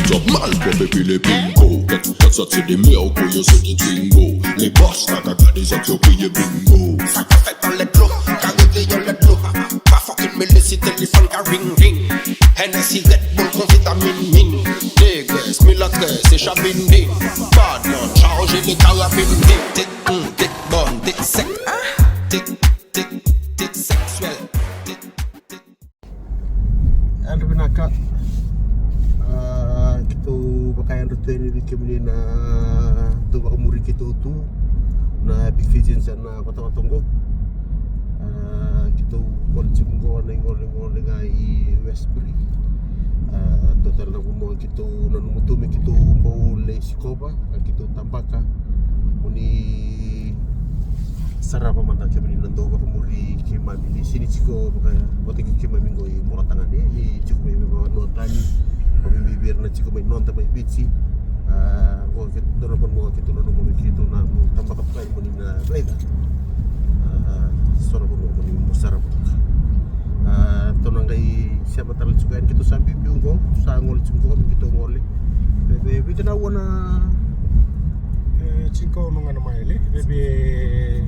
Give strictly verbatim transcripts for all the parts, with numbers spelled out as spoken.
Job mal ko be pile bingo. Kat kat sa tse de meo ko yo se di bingo. Le boss na ka ka de sa tse o pile bingo. Sa ka fe pa le dro. Ka de de yo le dro. Pa fucking me le si téléphone ka ring ring. Hennessy Red Bull con vitamine mine. Dégueulasse, mulatresse et chabine ding. Bad man, charge les carabines ding. Tic, hum, tic, bon, tic, sec. Tic, tic, tic, sexuel. Tic, tic. Yadra vinaka. Ah, keitou vakayadra tu yani vei kemuni na tou vakamuri keitou tu na Big Fijians ena vatavata oqo. Ah, keitou gole tiko oqo na igolegole ga i Westbury. Ah, dua tale na vanua keitou nanuma tu me keitou bau lai sikova, ka keitou tabaka. Mo ni sarava mada kemuni na dau vakamuri keimami ni sini tiko vaka, vata kei keimami qo i Bolatagane, ni tiko mai vakavanua tani. Vakabibi vei ira na tiko mai noda mai Viti. Ah, qo keitou na vanua keitou nanuma me keitou na tabaka tu yani mo ni na raica. Ah, so na vanua mo ni mo sarava toka. Ah, tou na qai sema tale tiko yani keitou sa biubiu qo, keitou sa gole tiko qo, me keitou gole. Vei, vei, vei na ua na E, cinco ono ga na maile. Veve,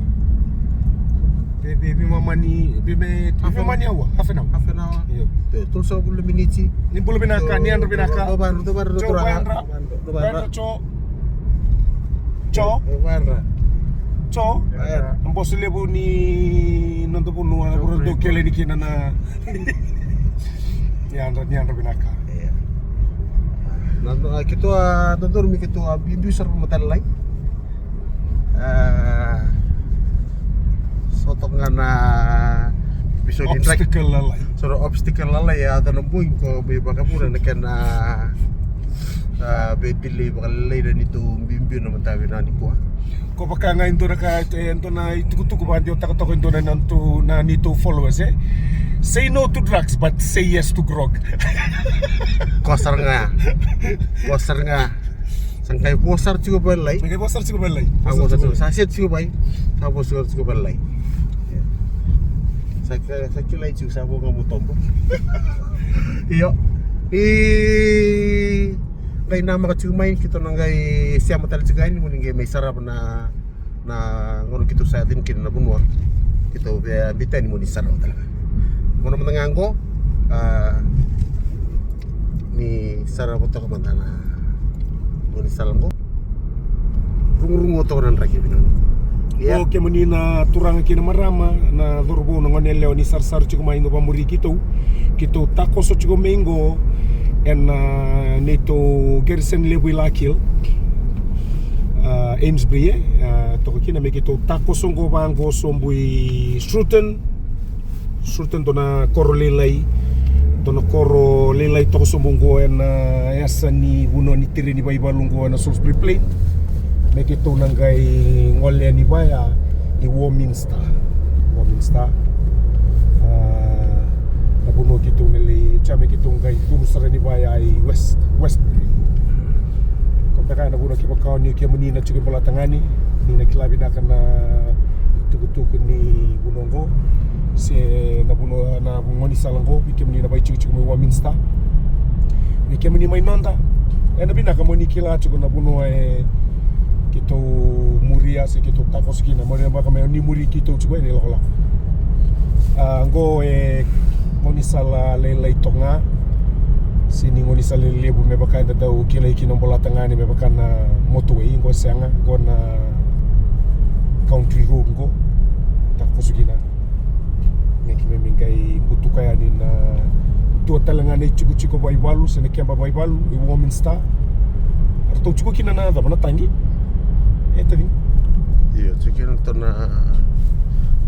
veve, veve mamani, veve, veve mani aua, half an hour. Half an hour. Io. Tolu sagavulu na miniti. Ni bula vinaka, ni yadra vinaka. Dou vadra, dou vadra, dou vadra, dou vadra. Dou vadra, dou vadra. Dou vadra. Dou vadra. Dou vadra. Boso levu ni noda vanua, dou kele ni kina na Ni yadra, ni yadra vinaka. Ia. Na, na, keitou a dodonu me keitou a biubiu sara vakamatailalai. A, so toka ga na episode ni draki. Obstacle lalai. So na obstacle lalai, a, dua na bogi ko mai vakavuna na kena, a, veidelay vakalailai na neitou biubiu na matavi na nikua. Ko vaka ga e dua na ka, e dua na itukutuku vakadewataka toka e dua na neitou, na neitou followers, e. Say no to drugs, but say yes to grog. Ko sara ga. Ko sara ga. Sa qai vo sara tiko vakalailai. Sa qai vo sara tiko vakalailai. Sa vo sara tiko. Sa set tiko vei. Sa vo sara tiko vakalailai. Ia. Sa ka, sa kilai tiko sa vo ga mo tobo. Io. Ni qai namaka tiko mai, keitou na qai sema tale tiko yani, mo ni qai mai sarava na, na gauna keitou sa yaco kina na vanua. Keitou via biuta yani mo ni sarava tale ga. Gauna mada ga qo, a, ni sarava toka mada na gaunisala qo. Rugurugu toka na draki vinaka. Ia. Ko kemuni na turaga kei na marama, na cauravou, na goneyalewa ni sarasara tiko mai, ni vakamuri keitou. Keitou takoso tiko mai qo ena, a, neitou garrison levu i Larkhill, a, Amesbury, e, a, toka kina me keitou takoso qo vaqo sobu i Shruton. Shruton, dua na koro lailai, dua na koro lailai toka sobu qo ena yasa ni vanua ni tere ni vaivalu qo ena Salisbury Plain. Me keitou na qai gole yani vaya i Warminster. Warminster. A, na vanua keitou na lai, oti ya me keitou qai curu sara yani vaya i West, Westbury. Ko beka na vanua kevaka o ni, kemuni na tiko i Bolatagane, ni na kila vinaka na itukutuku ni vanua qo, se na vanua, na gaunisala qo, vei kemuni na vakaitikotiko mai Warminster. Vei kemuni mai noda, ena vinaka mo ni kila tiko na vanua e keitou muria se keitou takoso kina, mo ni na vaka me o ni muri keitou tiko ena ilakolako. A, qo e gaunisala lailai toka ga, se ni gaunisala levu me vaka eda dau kilai kina o Bolatagane me vaka na motorway, qo sega, qo na country road qo. Takoso kina. Me keimami qai butuka yani na dua tale ga na itikotiko vaivalu, se na keba vaivalu, i Warminster. Eratou tiko kina na cava, na taqe? E, taqe. Io, tiko kina ratou na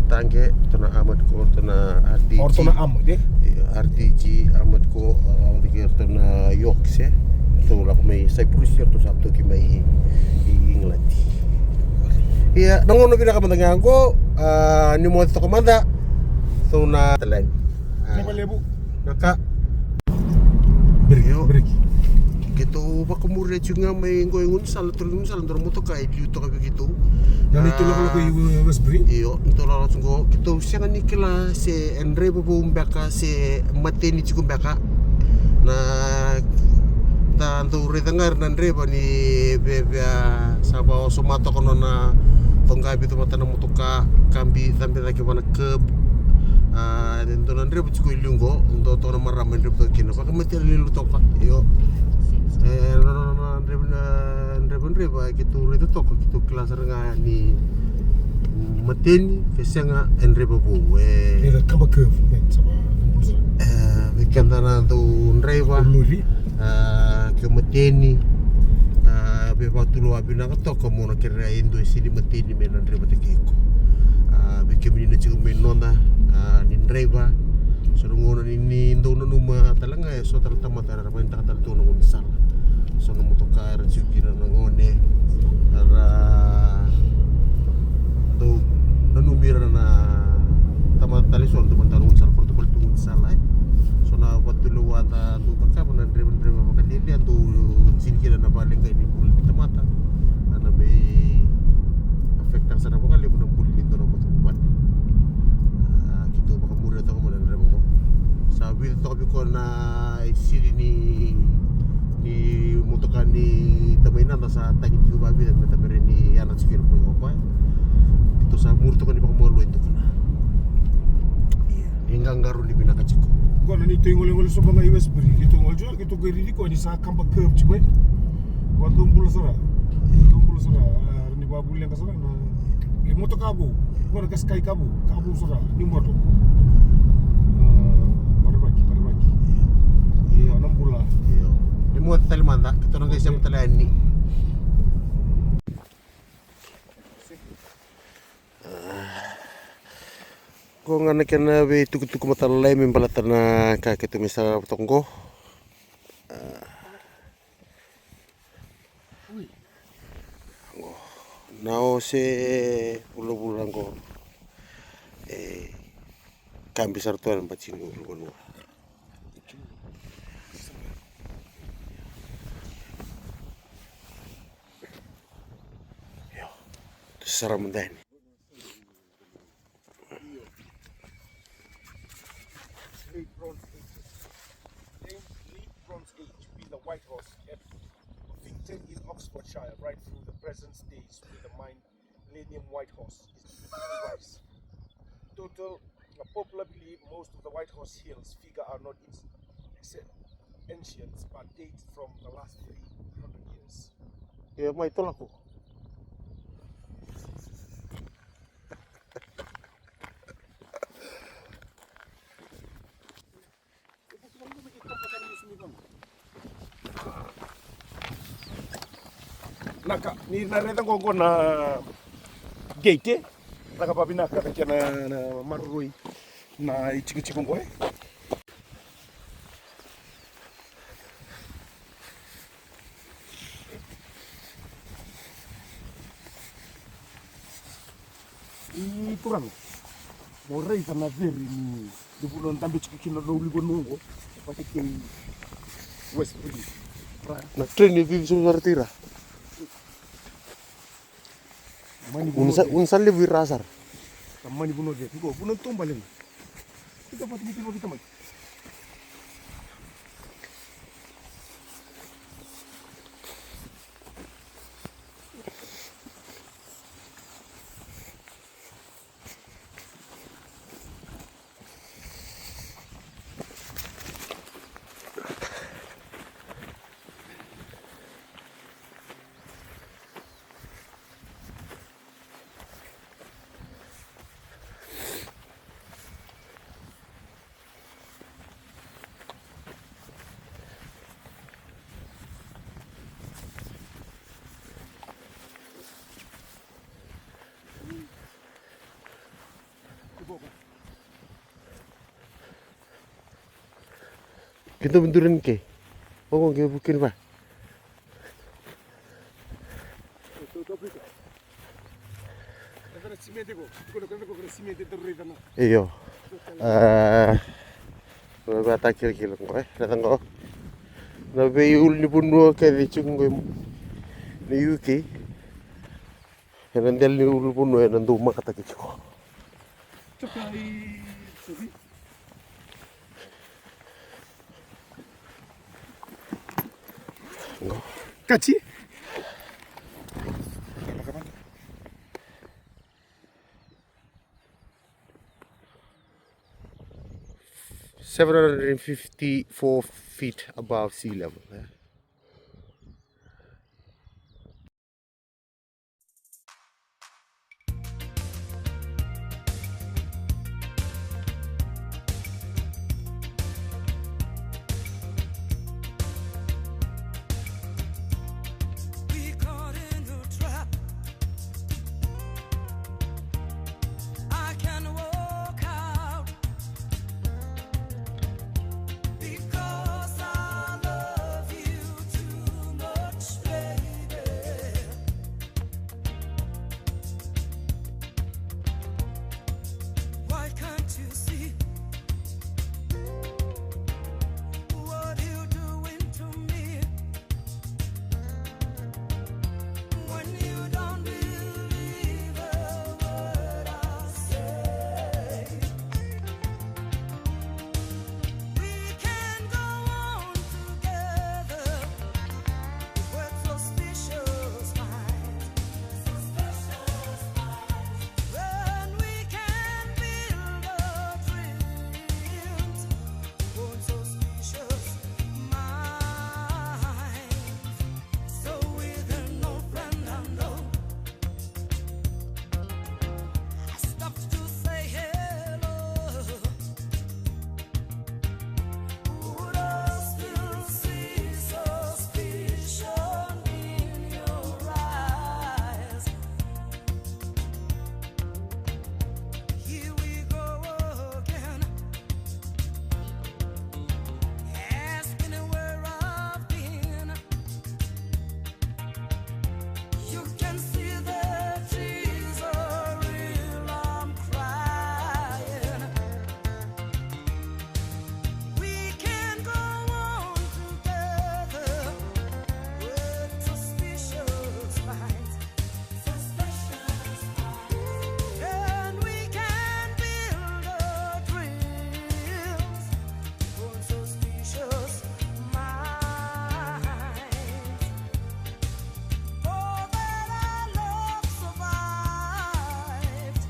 taqe, ratou na armored core, ratou na R T G. O, ratou na armored, e? Io, R T G, armored core, a, vata kei ratou na Yorks, e. Ratou lako mai Cyprus, ratou sa toki mai i England. Ia, na gauna vinaka mada ga qo, a, ni moce toka mada, ratou na taleni. A. Vinaka levu. Vinaka. Break, io. Break. Keitou vakamuria tiko ga mai qo e gaunisala, toro gaunisala, dua na motoka e liu toka vei keitou. Na neitou lakolako i Westbury. Io, neitou lakolako tiko qo. Keitou sega ni kila se e draiva vou beka, se mateni tiko beka. Na Da dau raica ga era na draiva ni vevea sa vakaosoma toka nona coqa vica vata na motoka, kabi cabe cake vana curb. A, e dua na draiva tiko e liu qo, dua toka na marama e draiva toka kina, vakamatei lilu toka. Io. E, nona, nona draiva, na draiva, draiva, keitou raica toka, keitou kila sara ga ni mateni, ke sega e draiva vou. E, e kaba curve, e, sa va, e, vei keda na dau draiva. Lori. A, ke o mateni, a, veivakatulewa vinaka toka mo na kerea e dua e sega ni mateni me na draivataki iko. A, vei kemuni na tiko mai noda, a, ni draiva, so na gauna ni, ni dau nanuma tale ga e so tale tamata era vakayagataka tale tu na gaunisala. So na motoka era tiko kina na gone, era dau nanumi ira na tamata tale so dau matau na gaunisala, porotokoli tu gaunisala, e. So na vakatulewa da dau cakava na draiva, draiva vakalialia, dau tini kina na vakaleqai ni bula ni tamata. A na mai affect-taka sara vakalevu na bula ni dua na matavuvale. A, keitou vakamuria toka mai na draiva qo. Sa vica toka vei koya na isili ni, ni motoka ni tamai Nada sa tagi tiko vakavica me tamai ni yana tiko kina ko koya. Keitou sa muri toka ni vakamalua e dua kina. Ia, ni qaqarauni vinaka tiko. Koya na neitou igolegole sobu ga i Westbury, keitou gole tiko, keitou qai raici koya ni sa kaba curve tiko, e. Vakadobula sara. Dobula sara, a, ni vakavuleqa sara na, e, motoka vou. Qo na kasikai ka vou, ka vou sara, ni moto. A, marevaki, marevaki. Io, na bula. Io. Ni moto tale mada, keitou na qai sema tale yani. Qo ga na kena veitukutuku matalalai me baleta na ka keitou mai sarava toka qo. Qo na ose vulavula qo. E kabi sara tu ena bati ni uluvanua. Io, tu sara mada yani. Late Bronze Age. Late, late Bronze Age, being the White Horse, at Orpington in Oxfordshire, right through the present days where the mine Millennium White Horse is the biggest device. Total, a popular belief, most of the White Horse Hills figure are not ins-, ex-, ancient, but date from the last three hundred years. Ia mai tolako. Naka, ni na raica qo, qo na gate, e? Caka vavinaka na kena, na maroroi na itikotiko qo, e? I turaga, mo raica na cere ni, ni vanua dabe tiko kina na ulunivanua qo, vata kei West Valley. Ra. Na train e cici sara tiko i ra. Mani vanua cere. Unu sa levu i ra sara. Sa mani vanua cere. Qo, vanua taubale qo. Ita vata, ita vata, ita mai. Keitou duri ni ke. Oko ke vuki ni va. Io. A, na vata kilakila qo, e, na caqo. Na veiulunivanua kece tiko qo i, na U K. Ena dela ni ulunivanua ena dau makataki tiko. Toka i, toka i. Kati. Seven hundred and fifty-four feet above sea level, eh? We caught in a trap. I can walk out because I love you too much, baby. Why can't you see what you're doing to me? When you don't believe a word I say, we can go on together with suspicious minds. Suspicious minds. Then we can build our dreams on suspicious minds. So with an old friend I know, I stopped to say hello. Would I still see suspicion in your eyes? Here we go again. Asking where I've been. You can see the tears are real, I'm crying. We can go on together with suspicious minds. Suspicious minds. And we can build our dreams on suspicious minds. Oh, that our love survived.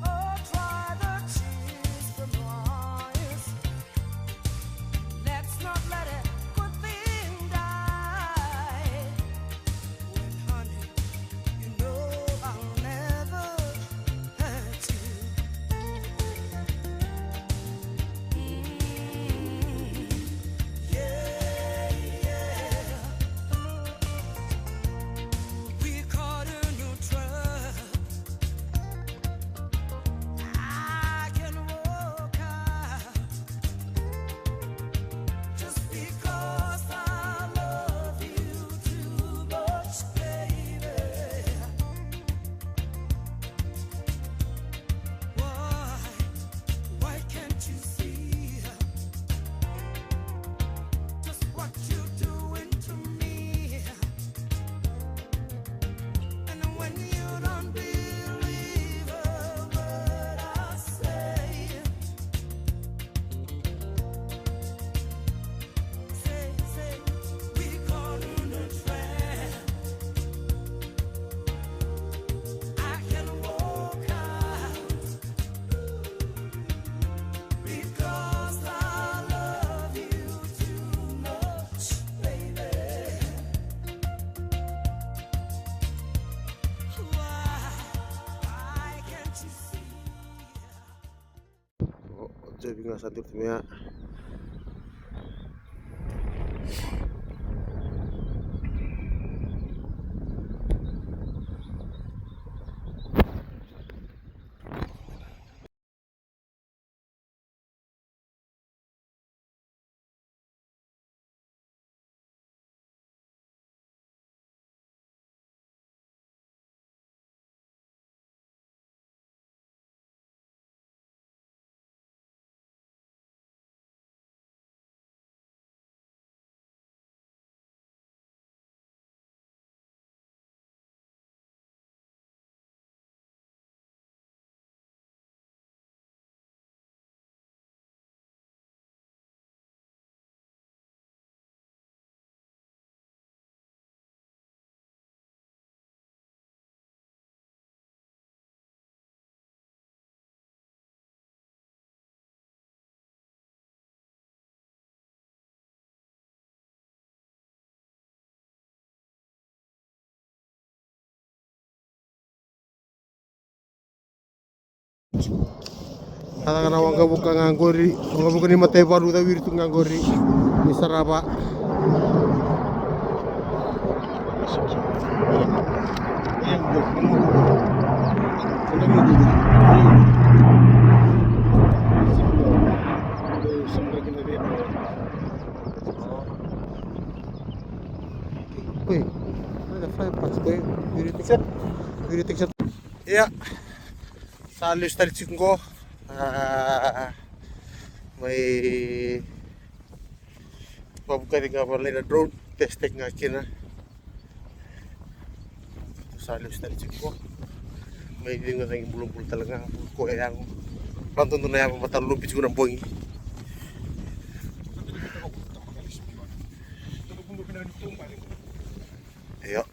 Oh, try the tears from your eyes. Let's not let a good thing die. When, honey, you know I'll never hurt you. Mm, yeah, yeah. We caught in a trap. I can walk out just because I love you too much, baby. Why, why can't you see just what you're doing to me? And when you don't believe a word I say, say, say, we caught in a trap. I can walk out because I love you too much, baby. Why, why can't you see? O, o Jovi ga sa duri tu mai ya. Sa caka na waqavuka ga qori, waqavuka ni mataivalu cawiri tu ga qori. Ni sarava. Oi, ada fly past, oi. Video take shot. Video take shot. Ia, sa lesu tale tiko qo. A, mai vakavuka tiko ga vale na drone, test tiko ga kina. Sa lesu tale tiko qo. Mai cegu ga cagi bulabula tale ga, ko e yago. Vakadodo na yava, vata lobi tiko na bogi. Io.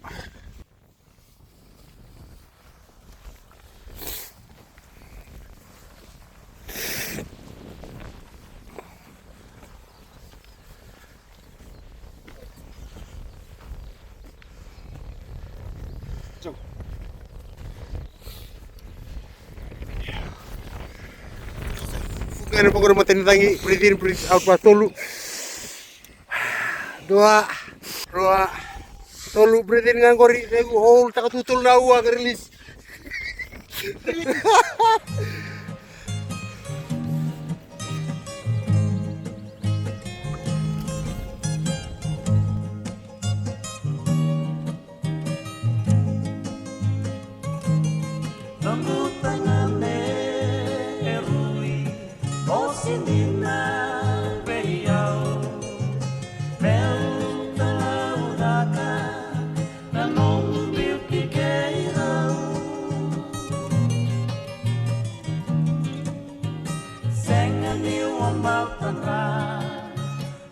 Fuka ena vako na matanicagi, breathe in, breathe out, va tolu. Dua, rua, tolu, breathe in ga qori, cegu, hold, taka tu tolu na aua, ka release. Noqu tagane e rui, o sinina vei au. Meu talaucaka na nomu biuti kei rau. Sega niu a balta dra,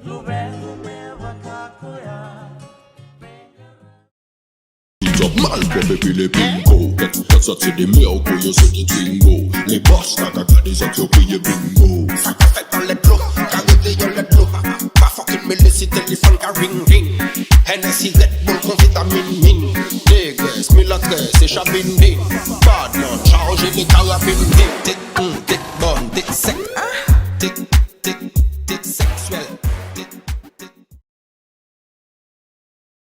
luvequ me vaka koya. Top mal, pop, pile, bingo. That's such a the meow, go, you so the twingo. Le boss, taka, taka, is such a queer bingo. Saka, feta, le blow, kagu, de, yo, le blow. Pas fucking me, laisse téléphone, car ring, ring. Hennessy, Red Bull, confit, min, min. Dégraisse, mille à treize, c'est Chabin, bin. Bad man, charge, les carabines, bin. Tic, hum, tic, bonne, tic, sec.